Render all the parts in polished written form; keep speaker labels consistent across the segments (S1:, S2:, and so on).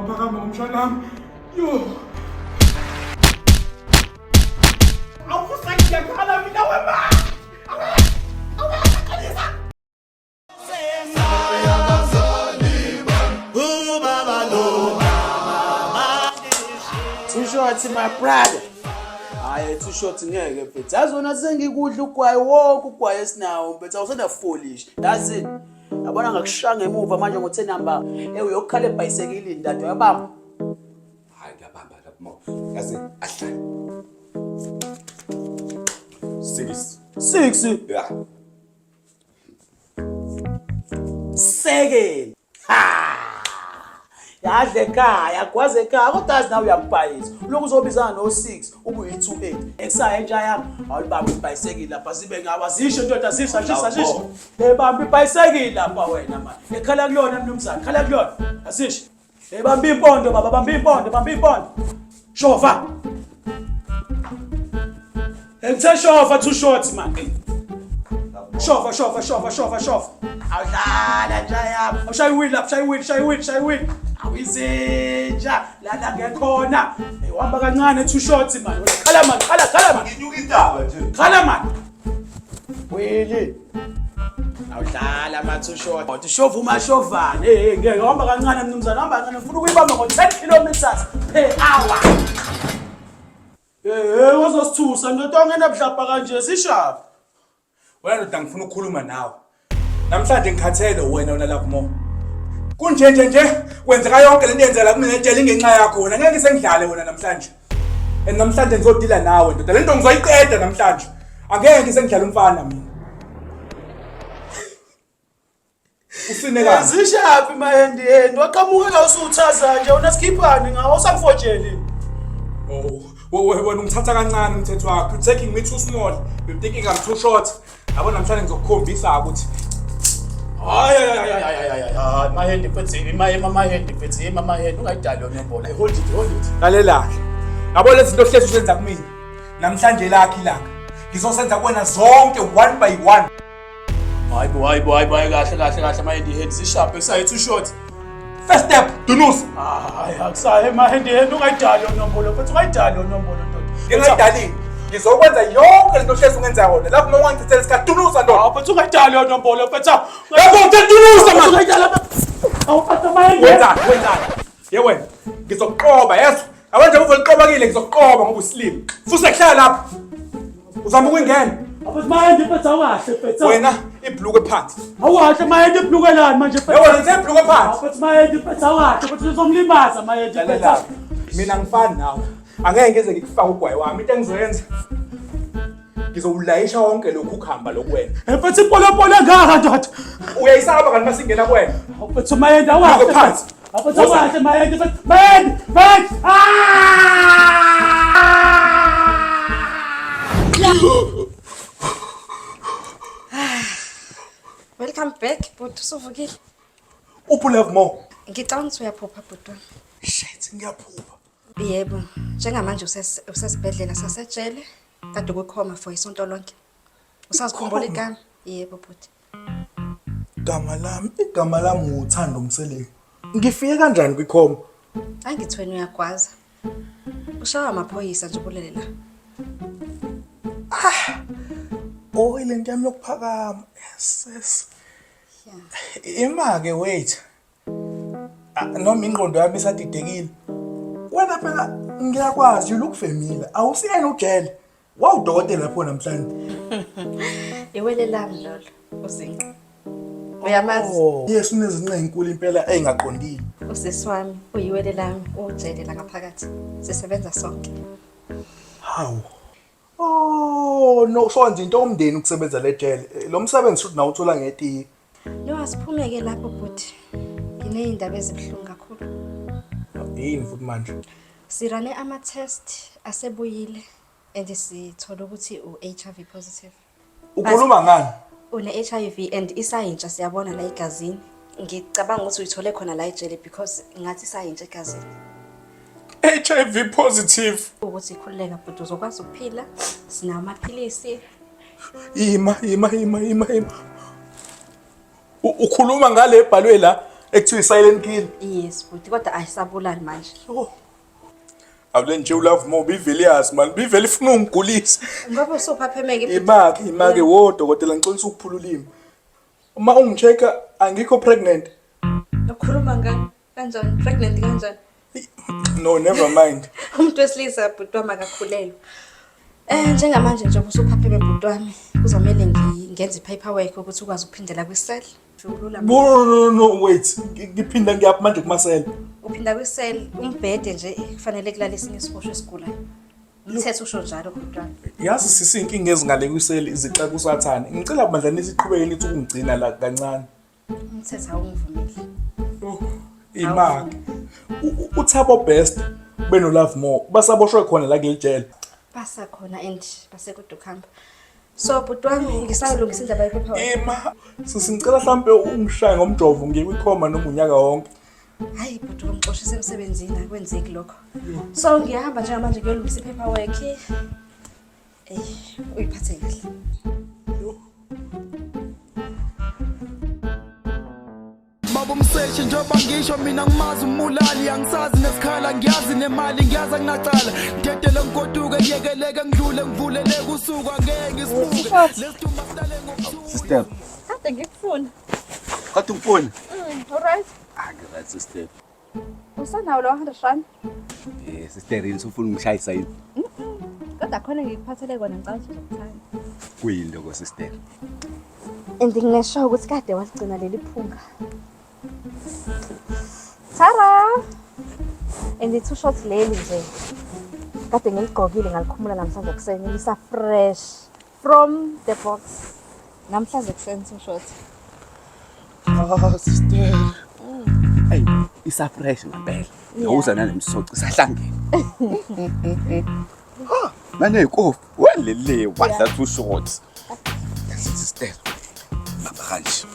S1: Waphakama ngomshana wami. Yo. Awusengiyakhala mina wema.
S2: Too short my brother. Hayi too short ngeke mfethu. Yazi wena sengikudla ugwayi wonke ugwayi esinawo mfethu awusena foolish. Yazi yabona ngakushaya ngemuva manje ngo-10 number. Eh uyokhala ebhayisekilini dade uyabamba.
S3: Hayi ngiyabamba lapho mo. Yazi ahlale. 6.
S2: 6.
S3: Yeah.
S2: 7. Ha! Yadla ekhaya, gwaza ekhaya, kodwa azi nawe uyakubhayisa. Lokhu uzobizana no-6 ube uyi-28. Ekusaya entsha yami, awulibambe ibhayisekili lapha sibe ngawo. Azisho ndoda, azisho, azisho, azisho. Ebamba ibhayisekili lapha wena manje. Ekhala kuyona mnumzane, khala kuyona. Azisho. Hey bamba impondo baba, bamba impondo, bamba impondo. Shova. Ngithe shova too short man. Shova, shova, shova, shova, shova. Awudlala nja yami. Awushaya iwheel lapha, shaya iwheel, shaya iwheel, shaya iwheel. Awizinja lana ngekhona. Hey uhamba kancane too short man. Khala man, khala, khala man.
S3: Nginyuka intaba nje.
S2: Khala man. Wili. Awudlala ama-two short. Kodwa ushova umashovane. Hey, hey, ngeke uhamba kancane mnumzane, hamba kancane. Ngifuna ukuyibamba ngo-10 kilometers per hour. Hey, hey, wazosithusa ndoda ongena budlabha kanje sishaphi.
S1: Wena ndoda ngifuna ukukhuluma nawe. Namhlanje ngikhathele wena wena love more. Kunje nje nje kwenzeka yonke lento yenzeka kumina ejele ingenxa yakho wena ngeke sengidlale wena namhlanje. And namhlanje ngizodila nawe ndoda. Lento ngizoyiqeda namhlanje. Angeke sengidlale umfana mina. Usine kahle.
S2: Zishaphi mahendi hendi waqhamuka la usuthaza nje unasikhiphani ngawo usangifojeli.
S1: Oh, wena ungithatha kancane umthetho wakho. You're taking me too small. You're thinking I'm too short. Yabo namhlanje ngizokukhombisa ukuthi
S2: Hayi hayi hayi hayi hayi hayi mahendi mfethu ima mahendi mfethu ima mahendi ungayidali yona inombolo. Hold it hold it.
S1: Lalela ke. Yabo lezi zinto ohlezi uzenza kumina. Namhlanje lakhi ilanga. Ngizosenza kuwena zonke one by one.
S2: Hayi bo hayi bo hayi bo hayi kahle kahle kahle mahendi hendi sishaphe kusaye too short.
S1: First step, dunusa.
S2: Hayi akusaye mahendi hendi ungayidali yona inombolo mfethu ungayidali yona inombolo ndoda.
S1: Ngingayidalile. Ngizokwenza yonke lento ohlezi ungenza yona. Lapho uma ungangichithela isikhathi dunusa ndoda.
S2: Hawu mfethu ungayidali yona inombolo mfethu.
S1: Lapho uthe dunusa manje.
S2: Ungayidali. Awu mfethu mahendi.
S1: Wenzani? Wenzani? Ye wena, ngizokuqoba yeso. Yabo nje uve liqobakile ngizokuqoba ngoba usilima. Futhi kuhlala lapho. Uzama ukungena.
S2: Mfethu mahendi mfethu awukahle mfethu.
S1: Wena ibhluku ephansi.
S2: Awukahle mahendi ibhlukelani manje mfethu.
S1: Ye wena ngithe ibhluku ephansi.
S2: Mfethu mahendi mfethu awukahle mfethu uzomlimaza mahendi
S1: Lalela.
S2: mfethu.
S1: Mina ngifani nawe. Angeke ngize ngikufake ugwayi wami. Into engizoyenza ngizowulayisha wonke lokhu kuhamba lokhu wena.
S2: Mfethu ipolopolo engaka ndoda.
S1: Uyayisaba kanti masingena kuwena.
S2: Mfethu mahendi awukahle.
S1: Bhluku phansi.
S2: Mfethu awukahle mahendi mfethu. Mahendi mahendi.
S4: Welcome back bhuti, usuvukile.
S1: Uphi love more?
S4: Ngicabanga ukuthi uyaphupha bhuti wami.
S1: Shit, ngiyaphupha.
S4: Yebo, njengamanje usesibhedlela sasejele kade ukukhoma for isonto lonke. Usazikhumbula igama? Yebo bhuti.
S1: Igama lami, igama lami uThando Mseleku. Ngifike kanjani kwikhoma?
S4: Angithi wena uyagwaza. Ushawa amaphoyisa nje ubulele la.
S1: Oh, ilento yami yokuphakama. Yes, yes.
S4: Yeah.
S1: Ima-ke wait. Ah, noma ingqondo yami isadidekile. Wena phela ngiyakwazi you look familiar. Awusiyena ujele. Wawudokotela lapho namhlanje.
S4: Iwele lami lolo uzinqa. Uyamazi?
S1: Oh, yes unezinqa ezinkulu impela engaqondile.
S4: Usisi wami uyiwele lami ujele la ngaphakathi. Sisebenza sonke.
S1: Hawu. Oh, no so nje into omndeni ukusebenza le jele. Lo msebenzi futhi nawo uthola ngetiye.
S4: No, asiphumeke lapho bhuti. Nginey'ndaba ezibuhlungu kakhulu.
S1: Yini futhi manje?
S4: Sirane ama-test asebuyile and sithole ukuthi u-HIV positive.
S1: Ukhuluma ngani?
S4: Une-HIV and isayintsha siyabona la egazini. Ngicabanga ukuthi uyithole khona la ejele because ngathi isayintsha egazini.
S1: HIV positive.
S4: Ukuthi khululeka bhuti uzokwazi ukuphila, sinawo amaphilisi.
S1: Ima, ima, ima, ima, ima. Ukhuluma ngale ebhalwe la. Ekuthiwa i-silent kill.
S4: Yes bhuti, kodwa ayisabulali manje.
S1: Awule nje ulove more bivele yazi man, bivele ifuna ungigulisa.
S4: Ngoba usuphaphemeke bhuti.
S1: Imake, imake wo dokotela ngixolisa ukuphula ulimi. Uma ungicheck-a angikho pregnant.
S4: Ukhuluma ngani? Kanjani? Pregnant kanjani?
S1: No, never mind.
S4: Umuntu wesilisa bhuti wami akakhulelwa. Njengamanje nje usuphapheme bhuti wami, kuzomele ngenze i-paperwork ukuthi ukwazi ukuphindela kwi-cell. Lula.
S1: No, no, no, wait. Ngiphinda ngiyaphi manje kumasele?
S4: Uphinda kwi-cell, umbhede nje kufanele kulale esinye isiboshwa esigulayo. Umthetho usho njalo bhuti wami.
S1: Yazi sisi inkinga ezingale kwiseli izixaka usathane. Ngicela bandla nisiqhubeke nithi ukungigcina la kancane.
S4: Umthetho awungivumeli.
S1: Imake. uThabo Best beno Love More basaboshwe khona la kuleli jele.
S4: Basakhona and basekude ukuhamba. So bhuti wami ngisayolungisa indaba ye-paperwork.
S1: Ima, sisi ngicela mhlambe ungishaye ngomjovo ngiye kwikhoma noma unyaka wonke.
S4: Hayi bhuti wamxoshisa emsebenzini akwenzeki lokho. So ngiyahamba njengamanje ngiyolungisa i-paperwork. Ey, uyiphathe kahle.
S5: Baba umseshi njengoba ngisho mina ngimazi umulali angisazi nesikhala ngiyazi nemali ngiyazi anginacala ngidedele ngigoduke ngiyekeleke ngidlule ngivuleleke usuku angeke ngisibuke lesidumba sidale ngokuthula.
S3: Sister,
S4: Kade ngikufuna.
S3: kade ungifuna?
S4: Alright.
S3: Ah, ngi-right sister.
S4: Usanawo lo 100 rand?
S3: Sister yini usufuna ungishayisa yini?
S4: Kodwa khona ngikuphathele kona ngicabanga ukuthi uzokuthanda.
S3: Kuyini lokho sister?
S4: And nginesho ukuthi kade waligcina leli phunga. Tara! And i-two short leli nje. Kade ngiligqokile ngalikhumula namhlanje ekuseni lisa fresh from the box. Namhlanje ekuseni two short.
S3: Ah, sister. Hey, isa fresh ngempela. Ngawuza nanemsoco isahlangene. Ha, naneyikofu. Welele wadla two shots. Sister. Baba kanje.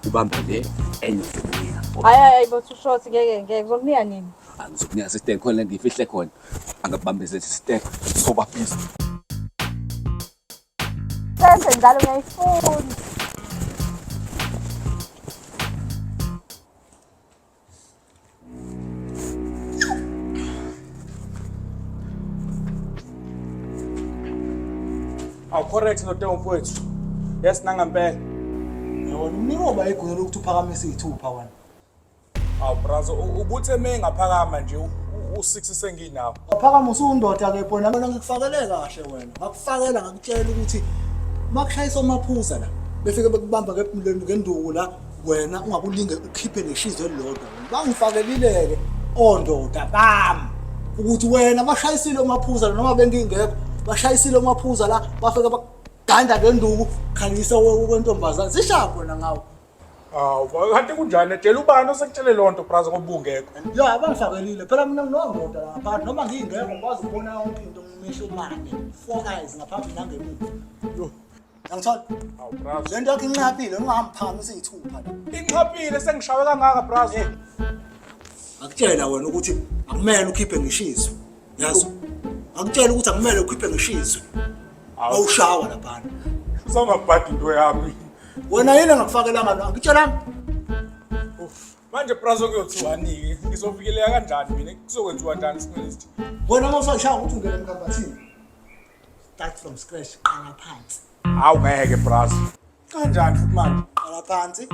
S3: Ubamba le enye uzokunika.
S4: Hayi hayi bo two short ngeke ngeke ngizokunika nini?
S3: Angizokunika sister khona ngifihle khona. Angakubambezeli sister. Soba busy.
S4: Senze njalo ngiyayifuna.
S1: Awu correct ndoda mfowethu. Yes nangempela.
S2: Yona umnikoba igunya lokuthi uphakamise iy'thupha wena.
S1: Awu brazo ubuthe mengaphakama nje u6 senginawo.
S2: Waphakama usuyindoda-ke bona mina ngikufakele kahle wena. Ngakufakela ngakutshela ukuthi makushayisa omaphuza la befike bekubamba ngenduku la wena ungakulinge ukhiphe ngeshizo elilodwa. Bangifakelile-ke ondoda bami ukuthi wena bashayisile omaphuza la noma bengingekho bashayisile omaphuza la bafike baganda ngenduku khanyisa kwentombazane sishaya khona ngawo.
S1: Awu kanti kunjani tshela ubani osekutshele lonto brazo ngoba ungekho.
S2: Ya bangifakelile phela mina nginondoda la ngaphandle noma ngingekho ngikwazi ukubona yonke into ngisho mane four eyes ngaphambili nangemuva.
S1: Yo.
S2: Angithola
S1: Awu brazo.
S2: le nto yakho inqaphile ungahamphakamise iy'thupha la.
S1: Inqaphile sengishawe kangaka brazo.
S2: Ngakutshela wena ukuthi akumele ukhiphe ngishizo. Yazi? Ngakutshela ukuthi akumele ukhiphe ngishizo. Awushawa laphana.
S1: Usangabhadi into yami.
S2: Wena yini engakufakelanga lo? Angitshelanga.
S1: Manje brazo kuyothiwani-ke? Ngizovikeleka kanjani mina? Kuzokwenziwa njani esimweni esithi?
S2: Wena uma usayishaya ukuthi ungene emkhambathini. Start from scratch, qala phansi.
S1: Hawu ngeke brazo. Kanjani futhi manje?
S2: Qala phansi.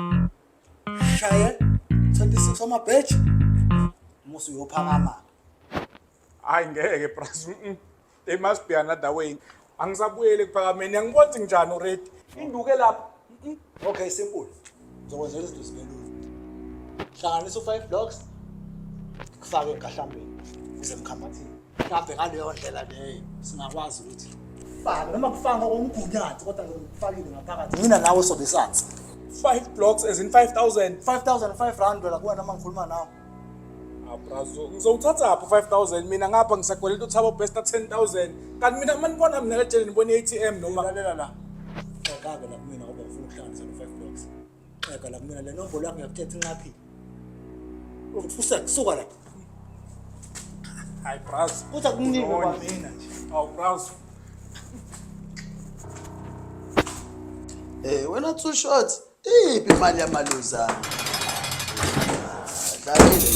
S2: Shaye 26 amabheji. Musu uyophakama.
S1: Hayi ngeke brazo. There must be another way. Angisabuyeli ekuphakameni. Angiboni ukuthi nginjani already. Induke lapha.
S2: Okay, simple. Ngizokwenzela izinto zibe lula. Hlanganisa u-5 blocks, kufake enkahlambeni uze emkhambathini. Mhlawumbe ngaleyo ndlela leyo singakwazi ukuthi fake noma kufake ngokomgunyathi kodwa ngikufakile ngaphakathi. Mina nawe sobe sathi.
S1: 5 blocks as in 5000.
S2: 5005 rand wena kuwena uma ngikhuluma nawe.
S1: Ah brazo, ngizowuthatha phi 5000 mina ngapha ngisakweleta uThabo Bester 10000. Kanti mina manibona mina lejele nibona i-ATM noma
S2: Lalela la. Xeka-ke la kumina ngoba ngifuna ukuhlanganisa lo 5 blocks. Xeka la kumina le nombolo yakho ngiyakuthetha inqaphile. Ufuse suka la.
S1: Hayi brazo.
S2: Kuthi akunike kwamina nje.
S1: Awu brazo.
S6: Wena two shots, iphi imali yamaluzana?
S2: Dlalile.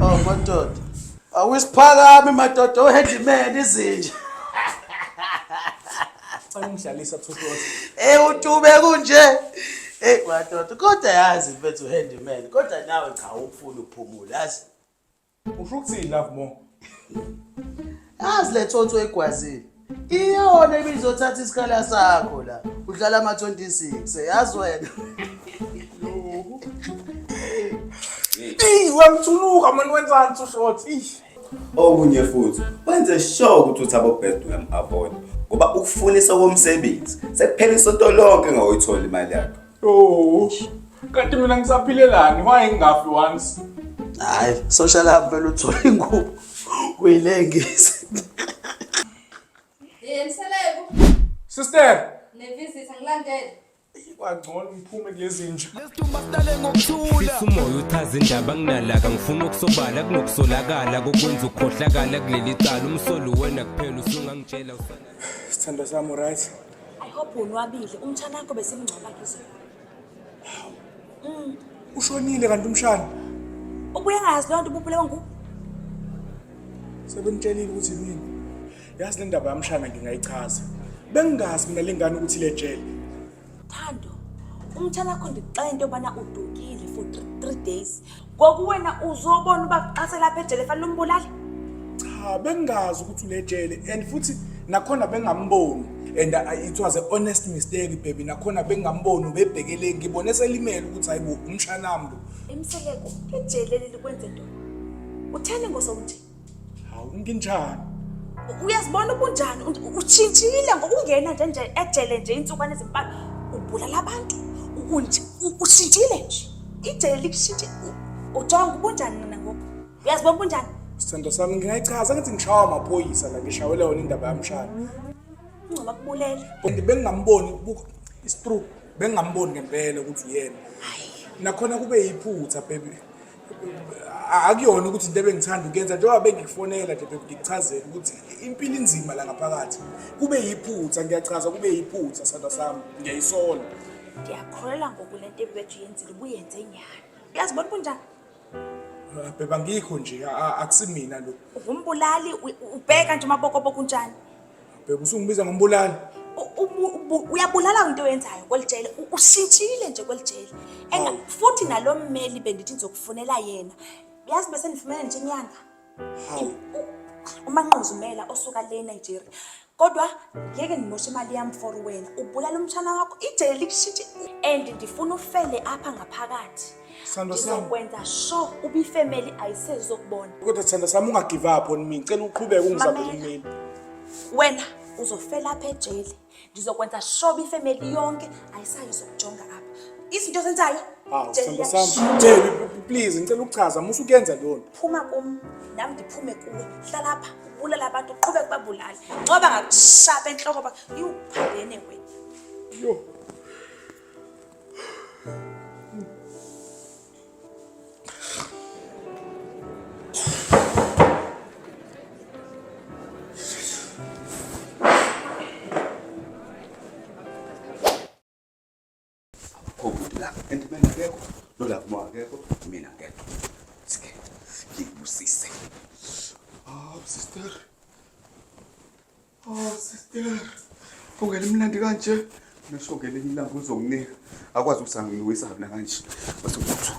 S2: Oh madoda. Awusiphakami madoda ohandyman izinja.
S1: Cela ungidlalisa Two Shot.
S2: Eh utube kunje. Eh madoda kodwa yazi mfethu handyman kodwa nawe cha ufuna ukuphumula yazi.
S1: Usho ukuthini love more?
S2: Yazi le thonso egwazile. Iyona ibizothatha isikhala sakho la. Udlala ama 26 yazi wena.
S1: Ey, uyangithunuka mani wenzani Two Shot? Ey.
S3: Okunye futhi, wenze sure ukuthi uThabo Best uyam-avoid ngoba ukufunisa komsebenzi sekuphela isonto lonke ngawuyithola imali yakhe.
S1: Oh. Kanti mina ngisaphilelani? Why ngingafi once?
S2: Hayi, social hub vele uthola ingubo kuyilengisi.
S4: Hey Mseleku,
S1: Sister,
S4: ne-visit angilandele.
S1: Kwangcono ngiphume kulezi nja.
S5: Lesidumba sidale ngokuthula.
S6: Fisa umoya uchaza indaba nginalaka ngifuna ukusobala kunokusolakala kokwenza ukukhohlakala kuleli cala umsolo wena kuphela usungangitshela usana
S1: Sithandwa sami right?
S7: I hope wonwabile. Umtshana wakho besimngcwaba izolo.
S1: Ushonile kanti umshana.
S7: Ubuye ngayazi leyo nto ububulewe ngu.
S1: Sebenitshelile ukuthi mina. Yazi le ndaba yamshana ngingayichaza. Bengingazi mina lengane ukuthi lejele.
S7: Thando, umtshana wakho ndikuxela into yobana udukile for 3 days. Ngoku wena uzobona uba kuqase lapha ejele fanele umbulale.
S1: Cha, bengingazi ukuthi ulejele and futhi nakhona bengamboni. And it was a honest mistake baby, nakhona bengamboni ubebhekele ngibone selimele ukuthi hayibo umshana wami lo.
S7: Emseleko, ijele leli kwenze ntoni? Utheni ngosowunje?
S1: Hawu nginjani?
S7: Uyazibona ubunjani? Utshintshile ngokungena nje nje ejele nje intsukwana ezimbalwa. Ubulala abantu. Unje ushintshile nje. Ijele likushintshe. Ujonga ubunjani mina ngoku? Uyazibona ubunjani?
S1: Sithandwa sami ngingayichaza ngithi ngishawa amaphoyisa la ngishawela yona indaba yamshana.
S7: Ungcoba kubulele.
S1: And bengingamboni buka it's true bengingamboni ngempela ukuthi uyena. Nakhona kube yiphutha baby. Akuyona ukuthi into ebengithanda ukuyenza njengoba bengikufonela nje baby ngikuchazele ukuthi impilo inzima la ngaphakathi. Kube yiphutha ngiyachaza kube yiphutha sithandwa sami ngiyayisola.
S7: Ndiyakholelwa ngoku le nto ebethu yenzile ubuyenze nyhani. Uyazibona ubunjani?
S1: Ah, baby angikho nje akusimina lo.
S7: Ungumbulali ubheka nje umabokoboko unjani?
S1: Baby usungibiza ngombulali.
S7: Uyabulala into oyenzayo kweli jele. Ushintshile nje kweli jele. Futhi nalo mmeli bendithi ndizokufunela yena. Yazi bese ndifumene nje inyanga.
S1: Hawu.
S7: Umanqozi umela osuka le Nigeria. Kodwa ngeke ndimoshe imali yam for wena. Ubulala umtshana wakho ijele likushintshe and ndifuna ufele apha ngaphakathi.
S1: Sithandwa sami.
S7: Ndizokwenza sure uba ifemeli ayisezokubona.
S1: Kodwa sithandwa sami unga-give up on me. Ngicela uqhubeke ungizamele
S7: Mamela.
S1: ummeli.
S7: Wena uzofela apha ejele. Ndizokwenza sure uba ifemeli yonke ayisayizokujonga apha. Izinto ozenzayo
S1: Hawu
S7: ijele
S1: sithandwa sami.
S7: liyakushintsha.
S1: Baby please ngicela ukuchaza musu kuyenza leyo nto.
S7: Phuma kum nami ndiphume kuwe. Hlala apha ubulala abantu uqhubeke ubabulale. Ngoba ngakushapa enhloko ba iwuphambene wena.
S1: Yo.
S3: Obhuti la and mina akekho lo la kuma akekho mina ngedwa. Sike ngikubusise.
S5: Oh sister. Oh sister. Ungena imnandi kanje.
S3: Nasho ngelinye ilanga uzonginika akwazi ukuthi angiwisa mina kanje. Bese uthi